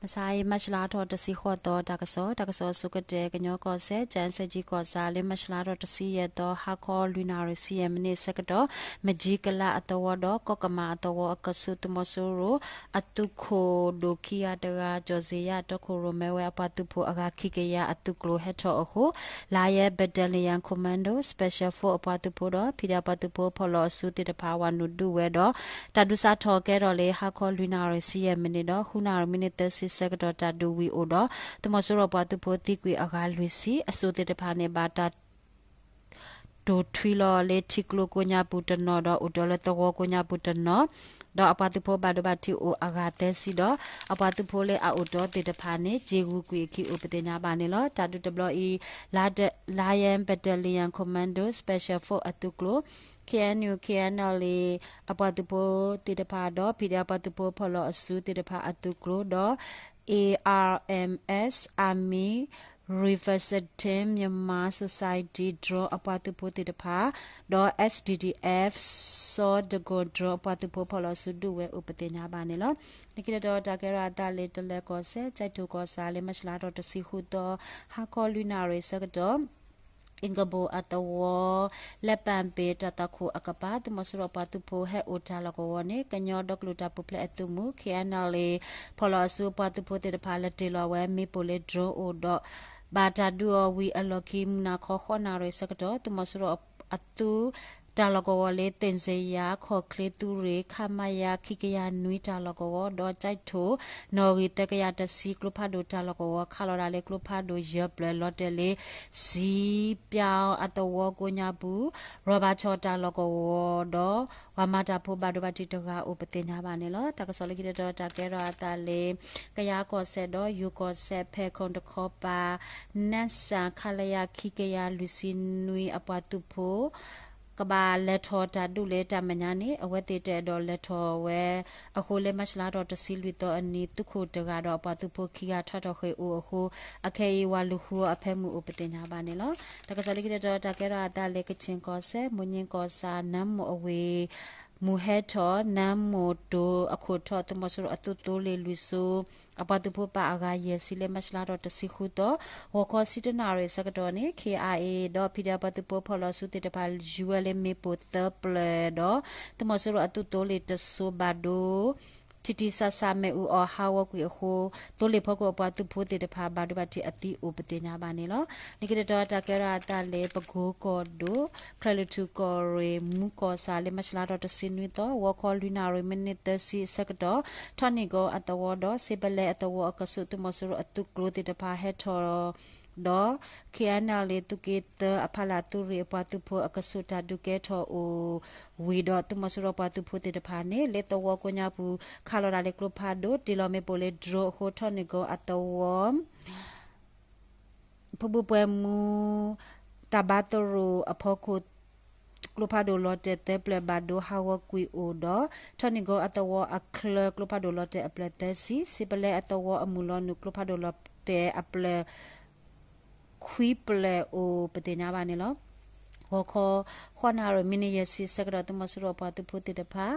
မဆါအံၤ မၢ်ၡလါထီၣ်တဆံဃိးသီ တၢ်ကစီၣ်, တၢ်ကစီၣ်အဆိကတၢၢ် ကညီကီၢ်စဲၣ် ကၠဲးစဲးကၠံကီၢ်ဆၣ် လၢမၢ်ၡလါထီၣ်တဆံယဲၢ်သီ ဟါခီလွံၢ်နၣ်ရံၣ်ဆံယဲၢ်မံးနံးဆၢကတီၢ် မကၠံကလးအသဝီဒီး ကီၢ်ကမၣ်အသဝီအကဆူး သုးမီၤစိရိၤ အသုးခိၣ်ဒိၣ်ခံဂၤတဂၤ ကၠီၣ်စ့ယါ တီခိၣ်ရိၣ်မဲဝဲအပှၤသုးဖိအဂၤခံကယၤအသုးကျိၤဟဲထီၣ်အဃိ Lion Battalion Commando Special Force အပှၤသုးဖိဒီး ဖံးဒဲးအပှၤသုးဖိဖီၣ်လီၤအစုသ့ၣ်တဖၣ် ဝၤနုာ်ဒုးဝဲဒီး တၢ်ဒုးစးထီၣ်ကဲထီၣ်လၢ ဟါခီလွံၢ်နၣ်ရံၣ်ဆံယဲၢ်မံးနံးဒီး ဃုနၣ်ရံၣ်မံးနံးသၢဆံဆၢကတီၢ် တၢ်ဒုးဝံၤအိၣ်ဒီး သုးမီၤစိရိၤအပှၤသုးဖိသံကွံာ်အဂၤလွံၢ်ဆံ အစိၣ်သ့ၣ်တဖၣ်န့ၣ် ဘၣ်တၢ် တိၢ်ထွံလီၤလၢထံကျိကိးညါပူၤတနီၤဒီး အိၣ်တ့ၢ်လၢသဝီကိးညါပူၤတနီၤ ဒီးအပှၤသုးဖိဘၣ်ဒိဘၣ်ထံးအိၣ်အဂၤသၢဆံဒီး အပှၤသုးဖိလၢအအိၣ်တ့ၢ်သ့ၣ်တဖၣ်န့ၣ် က့ၤဂုာ်ကွံာ်အခံအိၣ်ပသ့ၣ်ညါဘၣ်န့ၣ်လီၤ. တၢ်ဒုးတဘျီအံၤ Lion Battalion Commando Special Force အသုးကျိၤ K N U K N L A အပှၤသုးဖိသ့ၣ်တဖၣ်ဒီး ဖံးဒဲးအပှၤသုးဖိဖီၣ်လီၤအစုသ့ၣ်တဖၣ်အသုးကျိၤဒီး A R M S Army Reinforcement Team Myanmar Society Drone အပှၤသုးဖိသ့ၣ်တဖၣ် ဒီး S D D F စီၤဒကိၣ် Drone အပှၤသုးဖိဖီၣ်လီၤအစုဒုးဝဲအိၣ်ပသ့ၣ်ညါဘၣ်န့ၣ်လီၤ. လၢခံတတီၤတၢ်ကဲထီၣ်အသးလၢ တလၢၤကီၢ်စဲၣ် ကၠဲးထိၣ်ကီၢ်ဆၣ် လၢမၢ်ၡလါထီၣ်တဆံဃုသီ ဟါခီလွံၢ်နၣ်ရံၣ်ဆၢကတီၢ် အ့ၣ်ကဘိၣ်အသဝီ လဲၤပၣ်ပ့ၣ်တၢ်သွၣ်ခိၣ်အကပၤ သုးမီၤစိရိၤအပှၤသုးဖိဟဲအိၣ်တၢ်လီၢ်ကဝီၤန့ၣ် ကညီဒီကလုာ်တၢ်ပူၤဖျဲးအသုးမုၢ် K N L A ဖီၣ်လီၤအစုအပှၤသုးဖိသ့ၣ်တဖၣ် လဲၤတ့ၢ်လီၤဝဲမ့ၣ်ပိၢ်လၢ drone အိၣ်ဒီး ဘၣ်တၢ်ဒုးအီၤဝံၤအလီၢ်ခံ မုၢ်နၤခီဃိးနၣ်ရံၣ်ဆၢကတီၢ် သုးမီၤစိရိၤအသုး တၢ်လီၢ်ကဝီၤလၢ သ့ၣ်စ့ယါ ခီၣ်ချ့သုးရ့ၣ် ခမရ ခံကယၤနွံတၢ်လီၢ်ကဝီၤ ဒီးကၠဲးထိၣ် နီၣ်ဂံၢ်သၢကယၤတဆံ ကျိဖးဒိၣ်တၢ်လီၢ်ကဝီၤ ခးလီၤဒၣ်လၢကျိဖးဒိၣ်ယဲၢ်ဖျၢၣ် လီၤတဲာ်လၢ စံပၠါအသဝီကိးညါပူၤ ရီၣ်ဘၣ်ဆီၣ်တၢ်လီၢ်ကဝီၤဒီး ပှၤမၤတၢ်ဖိဘၣ်ဒိဘၣ်ထံးတဂၤအိၣ်ပသ့ၣ်ညါဘၣ်န့ၣ်လီၤ. တၢ်ကစီၣ်လၢခံတတီၤတၢ်ကဲထီၣ်အသးလၢ ကယၤကီၢ်စဲၣ်ဒီးယိၤကီၢ်စဲၣ် ဖဲခိၣ်တခီပၤ နၢ်စၣ် ခလရ ခံကယၤလွံၢ်ဆံနွံအပှၤသုးဖိ ကဘၣ်လဲၤထီၣ်တၢ်ဒုးလၢတၢ်မဲာ်ညါန့ၣ် အဝဲသ့ၣ်တအဲၣ်ဒိးလဲၤထီၣ်ဝဲအဃိ လၢမၢ်ၡလါထီၣ်တဆံလွံၢ်သီအနံၤ သုးခိၣ်တဂၤဒီးအပှၤသုးဖိခံဂၤထီၣ်ထီၣ်ဃ့ၢ်အိၣ်အဃိ အခဲအံၤဝၤလူၤဃုအီၤအဖၢမုၢ်အိၣ်ပသ့ၣ်ညါဘၣ်န့ၣ်လီၤ. တၢ်ကစီၣ်လၢခံတတီၤတၢ်ကဲထီၣ်အသးလၢ ကခၠ့ၣ်ကီၢ်စဲၣ် မိၢ်ညၣ်ကီၢ်ဆၣ် နါမိၢ်အဝ့ၢ် မုၢ်ဟဲထီၣ် နါမိၢ်တိၤအခိၣ်ထီၣ် သုးမီၤစိရိၤအသုးသိလ့ၣ်လွံၢ်စိ အပှၤသုးဖိပာ်အဂၤယဲၢ်ဆံ လၢမၢ်ၡလါထီၣ်တဆံဃုသီ ဂီၤခီဆံတၢနၣ်ရံၣ်ဆၢကတီၢ်န့ၣ် K I A ဒီး ဖံးဒဲးအပှၤသုးဖိဖီၣ်လီၤစုသ့ၣ်တဖၣ် ယူၤဝဲလၢမ့ၣ်ပိၢ်သၢဖျၢၣ်ဒီး သုးမီၤစိရိၤအသုးသိလ့ၣ်တစိၤဘၣ်ဒိ ထံထံဆးဆးမ့ၣ်အူအီၣ်ဟးဂီၤကွံာ်အဃိ သိလ့ၣ်ဖီခိၣ်အပှၤသုးဖိသ့ၣ်တဖၣ် ဘၣ်ဒိဘၣ်ထံးအသံအိၣ်ပသ့ၣ်ညါဘၣ်န့ၣ်လီၤ. လၢခံတတီၤတၢ်ကဲထီၣ်အသးလၢ ပကိၤကီၢ်ဒိၣ် ချၢၣ်လွံၢ်ထူၣ်ကီၢ်ရ့ၣ် မူကီၢ်ဆၣ် လၢမၢ်ၡလါထီၣ်တဆံနွံသီ ဂီၤခီလွံၢ်နၣ်ရံၣ်မံးနံးသၢဆံအဆၢကတီၢ် ထီၣ်နံၣ်ကီၤအသဝီဒီး စ့ပလဲအသဝီအကဆူး သုးမီၤစိရိၤအသုးကျိၤသ့ၣ်တဖၣ်ဟဲထီၣ်ဒီး K N L A သုးက့သၢအဖီလာ်သုးရ့ၣ်အပှၤသုးဖိအကဆူး တၢ်ဒုးကဲထီၣ်အိၣ်ဝံၤဒီး သုးမီၤစိရိၤအပှၤသုးဖိသ့ၣ်တဖၣ်န့ၣ် လၢသဝီကိးညါပူၤ ခးလီၤဒၣ်လၢကျိဖးဒိၣ် တ့ၢ်လီၤမ့ၣ်ပိၢ်လၢ drone အဃိ ထီၣ်နံၣ်ကီၤအသဝီ ဖုဘိၣ်ပှဲၤမူ တၢ်ဘါသရိာ်အဖီခိၣ် ကျိဖးဒိၣ်လီၤတဲာ်သၢဖျၢၣ်ဘၣ်ဒိဟးဂီၤကွံာ်အိၣ်ဒီး ထီၣ်နံၣ်ကီၤအသဝီအချၢ ကျိဖးဒိၣ်လီၤတဲာ်အဖျၢၣ်သၢဆံ, စ့ပလဲအသဝီအမုၢ်လီၤနုာ် ကျိဖးဒိၣ်လီၤတဲာ်အဖျၢၣ် ခွံဖျၢၣ်အိၣ်ပသ့ၣ်ညါဘၣ်န့ၣ်လီၤ. ဂီၤခီ ဃိးနၣ်ရံၣ်မံးနံးယဲၢ်ဆံဆၢကတီၢ် သုးမီၤစိရိၤအပှၤသုးဖိသ့ၣ်တဖၣ်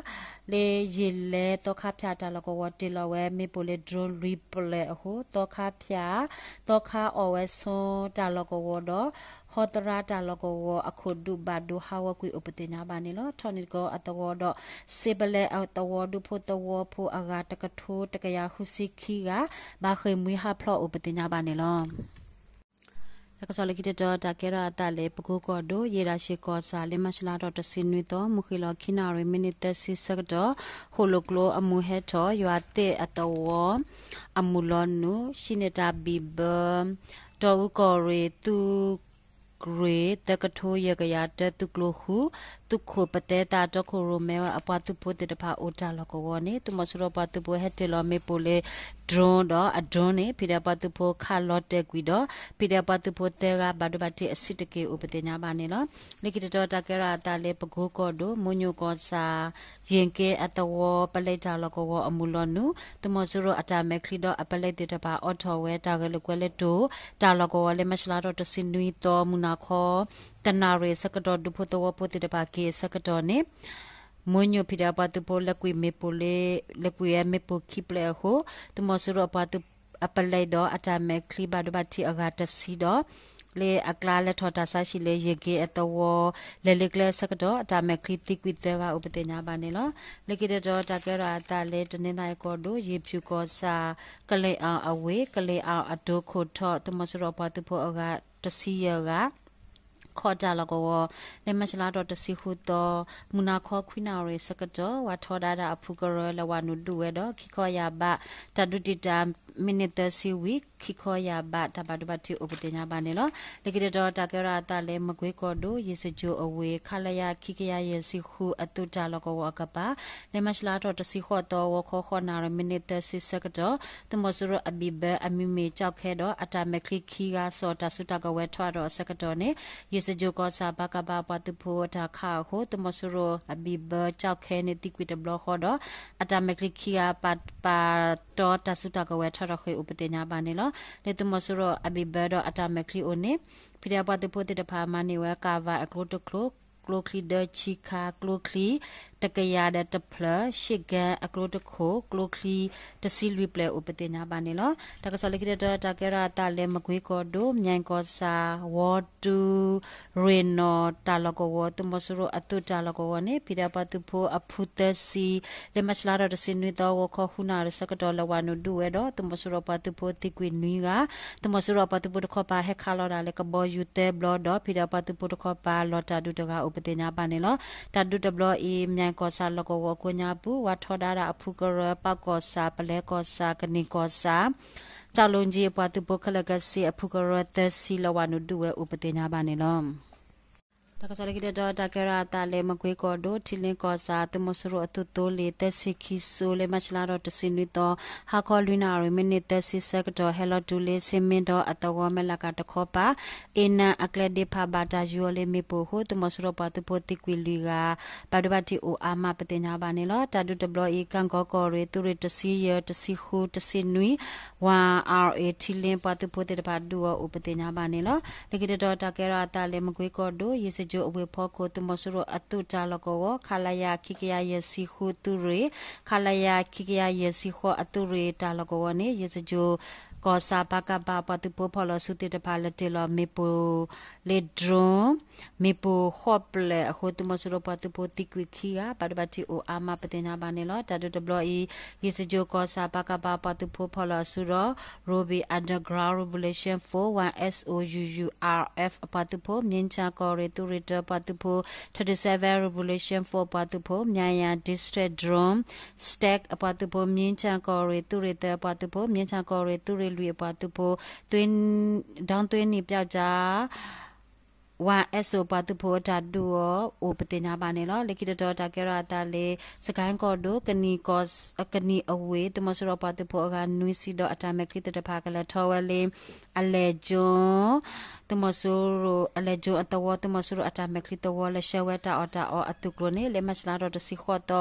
လၢယ့ၢ်လဲၤသီခါဖၠၣ်တၢ်လီၢ်ကဝီၤ တ့ၢ်လီၤဝဲမ့ၣ်ပိၢ်လၢ drone လွံၢ်ဖျၢၣ်အဃိ သီခါဖၠၣ် သီခါအီၣ်ဝဲဆိတၢ်လီၢ်ကဝီၤဒီး ဟီသရၣ်တၢ်လီၢ်ကဝီၤအခိၣ်ဒူၣ်ဘၣ်ဒိဟးဂီၤကွံာ်အိၣ်ပသ့ၣ်ညါဘၣ်န့ၣ်လီၤ. ထီၣ်နံၣ်ကီၤအသဝီဒီး စ့ပလဲအသဝီဒူဖိသဝီဖိအဂၤတကထိတကယၤဃုဆံခံဂၤ ဘၣ်ဃ့ၢ်မှံဟးဖျိးအိၣ်ပသ့ၣ်ညါဘၣ်န့ၣ်လီၤ. တၢ်ကစီၣ်လၢခံတတီၤ တၢ်ကဲထီၣ်အသးလၢ ပကိကီၢ်ဒိၣ် ယ့ၢ်ဒၣ်ရှ့ၣ်ကီၢ်ဆၣ် လၢမၢ်ၡလါထီၣ်တဆံနွံသီ မုၢ်ဃ့ၢ်လီၤခံနၣ်ရံၣ်မံးနံးသၢဆံဆၢကတီၢ် ဟိၣ်လိၣ်ကျိအမုၢ်ဟဲထီၣ် ယွၤသ့ၣ်အသဝီ အမုၢ်လီၤနုာ် ဟံးန့ၢ်တၢ်ဘံၣ်ဘၢ တီၢ်အူကီၢ်ရ့ၣ် သုးရ့ၣ် သၢကထိယဲၢ်ကယၤတၢ သုးကျိၤဃု သုးခိၣ်ပသဲသး တီခိၣ်ရိၣ်မဲဝဲအပှၤသုးဖိသ့ၣ်တဖၣ်အိၣ်တၢ်လီၢ်ကဝီၤန့ၣ် သုးမီၤစိရိၤပှၤသုးဖိဟဲတ့ၢ်လီၤမ့ၣ်ပိၢ်လၢ drone ဒီးအ drone န့ၣ် ဖံးဒဲးပှၤသုးဖိခးလီၤတဲာ်ကွံာ်ဒီး ဖံးဒဲးပှၤသုးဖိသၢဂၤ ဘၣ်ဒိဘၣ်ထံးအဆံးတက့ၢ်အိၣ်ပသ့ၣ်ညါဘၣ်န့ၣ်လီၤ. လၢခံတတီၤတၢ်ကဲထီၣ်အသးလၢ ပကိကီၢ်ဒိၣ် မိၢ်ညိၣ်ကီၢ်ဆၣ် ယ့ၣ်က့အသဝီ ပလဲတၢ်လီၢ်ကဝီၤအမုၢ်လီၤနုာ် သုးမီၤစိရိၤအတၢ်မဲာ်ချံဒီးအပလဲသ့ၣ်တဖၣ်အိးထီၣ်ဝဲတၢ်ဂဲၤလိာ်ကွဲလၢတိၤ တၢ်လီၢ်ကဝီၤလၢမၢ်ၡလါထီၣ်တဆံနွံသီ မုၢ်နၤခီ တနၣ်ရံၣ်အဆၢကတီၢ် ဒူဖိသဝီဖိသ့ၣ်တဖၣ်က့ၤအဆၢကတီၢ်န့ၣ် မိၢ်ညိၣ်ဖံးဒဲးအပှၤသုးဖိလဲၤကွံာ်မ့ၣ်ပိၢ်လၢ လဲၤကွံာ်ဝဲမ့ၣ်ပိၢ်ခံဖျၢၣ်အဃိ သုးမီၤစိရိၤအပှၤသုး အပလဲဒီးအတၢ်မဲာ်ချံဘၣ်ဒိဘၣ်ထံးအဂၤတဆံဒီး လၢအကျါလဲၤထီၣ်တၢ်ဆါဟံၣ်လၢယက့အသဝီ လဲၤလ့ကျဲအဆၢကတီၢ် အတၢ်မဲာ်ချံသံကွံာ်သၢဂၤအိၣ်ပသ့ၣ်ညါဘၣ်န့ၣ်လီၤ. လၢခံတတီၤတၢ်ကဲထီၣ်အသးလၢတနင်္သာရီကီၢ်ဒိၣ် ရေဖြူကီၢ်ဆၣ် ကလ့ၣ်အီၣ်အဝ့ၢ် ကလ့ၣ်အီၣ်အဒိခိၣ်ထီၣ် သုးမီၤစိရိၤအပှၤသုးဖိအဂၤတဆံယဲၢ်ဂၤ ခီၣ်တၢ်လီၢ်ကဝီၤ လၢမၢ်ၡးလါထီၣ်တဆံဃုသီ မုၢ်နၤခီခွံနၣ်ရံၣ်ဆၢကတီၢ် ဝၤထီဒါဒၣ်အဖုကရၢလၢဝၤနုာ်ဒုးဝဲဒီး ခံခီယၢ်ဘး တၢ်ဒုးတံာ်တာ် မံးနံးသၢဆံဝံၤ ခံခီယၢ်ဘး တၢ်ဘၣ်ဒိဘၣ်ထံးအိၣ်ပသ့ၣ်ညါဘၣ်န့ၣ်လီၤ. လၢခံတတီၤတၢ်ကဲထီၣ်အသးလၢမကွ့ကီၢ်ဒိၣ် ယ့ၣ်စကြိၣ်အဝ့ၢ် ခလရ ခံကယၤယဲၢ်ဆံဃုအသုးတၢ်လီၢ်ကဝီၤအကပၤ လၢမၢ်ၡးလါထီၣ်တဆံဃိးသီ ဂီၤခီဃိးနၣ်ရံၣ် မံးနံးသၢဆံဆၢကတီၢ် သုးမီၤစိရိၤအဘံၣ်ဘၢအမံၤမ့ၢ်ကၠီၣ်ခဲဒီး အတၢ်မဲာ်ချံခံဂၤစိာ်တၢ်စုတၢ်ကဝဲၤထီၣ်ဒီးအဆၢကတီၢ်န့ၣ် ယ့ၣ်စကြိၣ်ကီၢ်ဆၣ် ပကဖ အပှၤသုးဖိအတၢ်ခးအဃိ သုးမီၤစိရိၤအဘံၣ်ဘၢကၠီၣ်ခဲန့ၣ်သံကွံာ်တဘျီဃီဒီး အတၢ်မဲာ်ချံခံဂၤပာ် ပာ်တီတၢ်စုတၢ်ကဝဲၤထီၣ်ထီၣ်ဃ့ၢ်အိၣ်ပသ့ၣ်ညါဘၣ်န့ၣ်လီၤ. လၢသုးမီၤစိရိၤအဘံၣ်ဘၢဒီးအတၢ်မဲာ်ချံအိၣ်န့ၣ် ဖံးဒဲးအပှၤသုးဖိသ့ၣ်တဖၣ်မၤန့ၢ်ဝဲ ကၣ်ဝၣ်အကျိတကျိ, ကျိချံဒၢဆံခါ, ကျိချံတကယၤဒီးတဖျၢၣ်, ရှ့ၣ်ကၣ်အကျိတခိၣ်, ကျိချံတဆံလွံၢ်ပျဲၢ်အိၣ်ပသ့ၣ်ညါဘၣ်န့ၣ်လီၤ. တၢ်ကစီၣ်လၢခံတတီၤတၢ်ကဲထီၣ်အသးလၢမကွ့ကီၢ်ဒိၣ် မၠဲၣ်ကီၢ်ဆၣ် ဝီတူ ရ့ၣ်နီၣ်တၢ်လီၢ်ကဝီၤ သုးမီၤစိရိၤအသုးတၢ်လီၢ်ကဝီၤန့ၣ် ဖံးဒဲးအပှၤသုးဖိအဖုသၢဆံ လၢမၢ်ၡးလါထီၣ်တဆံနွံသီ ဂီၤခီဃုနၣ်ရံၣ်ဆၢကတီၢ်လၢဝၤနုာ်ဒုးဝဲဒီး သုးမီၤစိရိၤအပှၤသုးဖိသံကွံာ်နွံဂၤ, သုးမီၤစိရိၤအပှၤသုးဖိတခီပၤဟဲခးလီၤတၢ်လၢကဘီယူၤသၢဘျီဒီး ဖံးဒဲးအပှၤသုးဖိတခီပၤလီၤတၢ်ဒုးတဂၤအိၣ်ပသ့ၣ်ညါဘၣ်န့ၣ်လီၤ. တၢ်ဒုးတဘျီအံၤ မၠဲၣ်ကီၢ်ဆၣ်လီၢ်ကဝီၤအကိးညါပူၤ ဝၤထီဒါဒၣ်အဖုကရၢ ပၣ်ကီၢ်ဆၣ် ပလဲကီၢ်ဆၣ် ကနံၣ်ကီၢ်ဆၣ် ကၠီၣ်လူၣ်ကၠံအပှၤသုးဖိခဲလၢာ်ကဆ့အဖုကရၢသၢဆံ လၢဝၤနုာ်ဒုးဝဲအိၣ်ပသ့ၣ်ညါဘၣ်န့ၣ်လီၤ. တၢ်ကစီၣ်လၢခံတတီၤတၢ်ကဲထီၣ်အသးလၢမကွ့ကီၢ်ဒိၣ် ထံလ့ကီၢ်ဆၣ် သုးမီၤစိရိၤအသုးသိလ့ၣ်သၢဆံခံစိ လၢမၢ်ၡးလါထီၣ်တဆံနွံသီ ဟါခီလွံၢ်နၣ်ရံၣ် မံးနံးသၢဆံဆၢကတီၢ် ဟဲလီၤတုၤလၢဆ့မ့ၣ်ဒီအသဝီမဲၢ်လးကၤတခီပၤ အ့နၢအကျဲဒ့ဖးဘၣ်တၢ်ယူၤအီၤလၢမ့ၣ်ပိၢ်အဃိ သုးမီၤစိရိၤပှၤသုးဖိသံကွံာ်လွံၢ်ဂၤ ဘၣ်ဒိဘၣ်ထံးအိၣ်အါမးပသ့ၣ်ညါဘၣ်န့ၣ်လီၤ. တၢ်ဒုးတဘျီအံၤ ကၣ်ကီကီၢ်ရ့ၣ် သုးရ့ၣ်တဆံယဲၢ် တဆံဃု တဆံနွံ ဝၤ အၣ်ရ့ၣ် ထံလ့ပှၤသုးဖိသ့ၣ်တဖၣ်ဒုးအီၤအိၣ်ပသ့ၣ်ညါဘၣ်န့ၣ်လီၤ. လၢခံတတီၤတၢ်ကဲထီၣ်အသးလၢမကွ့ကီၢ်ဒိၣ် ယ့ၣ်စကြိၣ်အဝ့ၢ်ဖီခိၣ် သုးမီၤစိရိၤအသုးတၢ်လီၢ်ကဝီၤ ခလရ ခံကယၤယဲၢ်ဆံဃုသုးရ့ၣ် ခလရ ခံကယၤယဲၢ်ဆံဃိးအသုးရ့ၣ်တၢ်လီၢ်ကဝီၤန့ၣ် ယ့ၣ်စကြိၣ်ကီၢ်ဆၣ် ပကဖ အပှၤသုးဖိဖီၣ်လီၤဆူသ့ၣ်တဖၣ်လဲၤတ့ၢ်လီၤမ့ၣ်ပိၢ်လၢ drone မ့ၣ်ပိၢ်ဃိးပျဲၢ်အဃိ သုးမီၤစိရိၤပှၤသုးဖိသံကွံာ်ခံဂၤ ဘၣ်ဒိဘၣ်ထံးအိၣ်အါမးပသ့ၣ်ညါဘၣ်န့ၣ်လီၤ. တၢ်ဒုးတဘျီအံၤ ယ့ၣ်စကြိၣ်ကီၢ်ဆၣ် ပကဖ အပှၤသုးဖိဖီၣ်လီၤဆူဒီး Robi Underground Revolution Force ဝၤ S O U U R F အပှၤသုးဖိ မြင်းခြံကီၢ်ရ့ၣ်သုးရ့ၣ်တၢအပှၤသုးဖိ thirty-seven Revolution Force အပှၤသုးဖိ မြင်းယန် District Drone Stack အပှၤသုးဖိ မြင်းခြံကီၢ်ရ့ၣ်သုးရ့ၣ်သၢအပှၤသုးဖိ မြင်းခြံကီၢ်ရ့ၣ်သုးရ့ၣ်လွံၢ်အပှၤသုးဖိ ဒေါင်းသွေးနံၣ်ပျောက်ကျား ဝၤ S O ပှၤသုးဖိအတၢ်ဒုးအီၤအိၣ်ပသ့ၣ်ညါဘၣ်န့ၣ်လီၤ. လၢခံတတီၤတၢ်ကဲထီၣ်အသးလၢ စကဲကီၢ်ဒိၣ် ကနံၣ်အဝ့ၢ် သုးမီၤစိရိၤပှၤသုးဖိအဂၤနွံဆံဒီးအတၢ်မဲာ်ချံသ့ၣ်တဖၣ်ကလဲၤထီၣ်ဝဲလၢ အလဲၣ်ကၠိ သုးမီၤစိရိၤ အလဲၣ်ကၠိအသဝီ သုးမီၤစိရိၤအတၢ်မဲာ်ချံသဝီလၢဆှၢဝဲတၢ်အီၣ်တၢ်အီအသုးကျိၤန့ၣ် လၢမၢ်ၡးလါထီၣ်တဆံဃိးသီ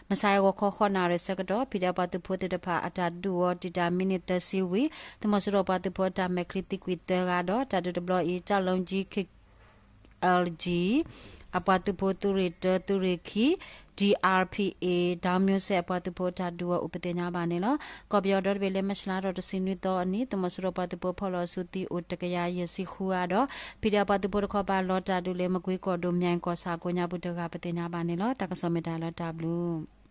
မုၢ်ဆါအံၤဂီၤခီဃိးနၣ်ရံၣ်ဆၢကတီၢ် ဖံးဒဲးပှၤသုးဖိသ့ၣ်တဖၣ်အတၢ်ဒုးအီၤ တံာ်တာ်မံးနံးသၢဆံဝံၤ သုးမီၤစိရိၤပှၤသုးဖိအတၢ်မဲာ်ချံသံကွံာ်သၢဂၤဒီး တၢ်ဒုးတဘျီအံၤ ကၠီၣ်လူၣ်ကၠံ L G အပှၤသုးဖိသုးရ့ၣ်တၢ သုးရ့ၣ်ခံ D R P A ဒီမျိုးဆက် အပှၤသုးဖိတၢ်ဒုးအီၤအိၣ်ပသ့ၣ်ညါဘၣ်န့ၣ်လီၤ. ကီၢ်ပယီၤဒီတဘ့ၣ်လၢမၢ်ၡးလါထီၣ်တဆံနွံသီအနံၤ သုးမီၤစိရိၤပှၤသုးဖိဖီၣ်လီၤဆူသံအိၣ်တကယၤယဲၢ်ဆံဃုဂၤဒီး ဖံးဒဲးအပှၤသုးဖိတခီပၤ လီၤတၢ်ဒုးလၢမကွ့ကီၢ်ဒိၣ် မၠဲၣ်ကီၢ်ဆၣ်ကိးညါပူၤတဂၤပသ့ၣ်ညါဘၣ်န့ၣ်လီၤ. တၢ်ကစီၣ်မ့ၢ်တၢ်လီၤတၢ်ဘျုး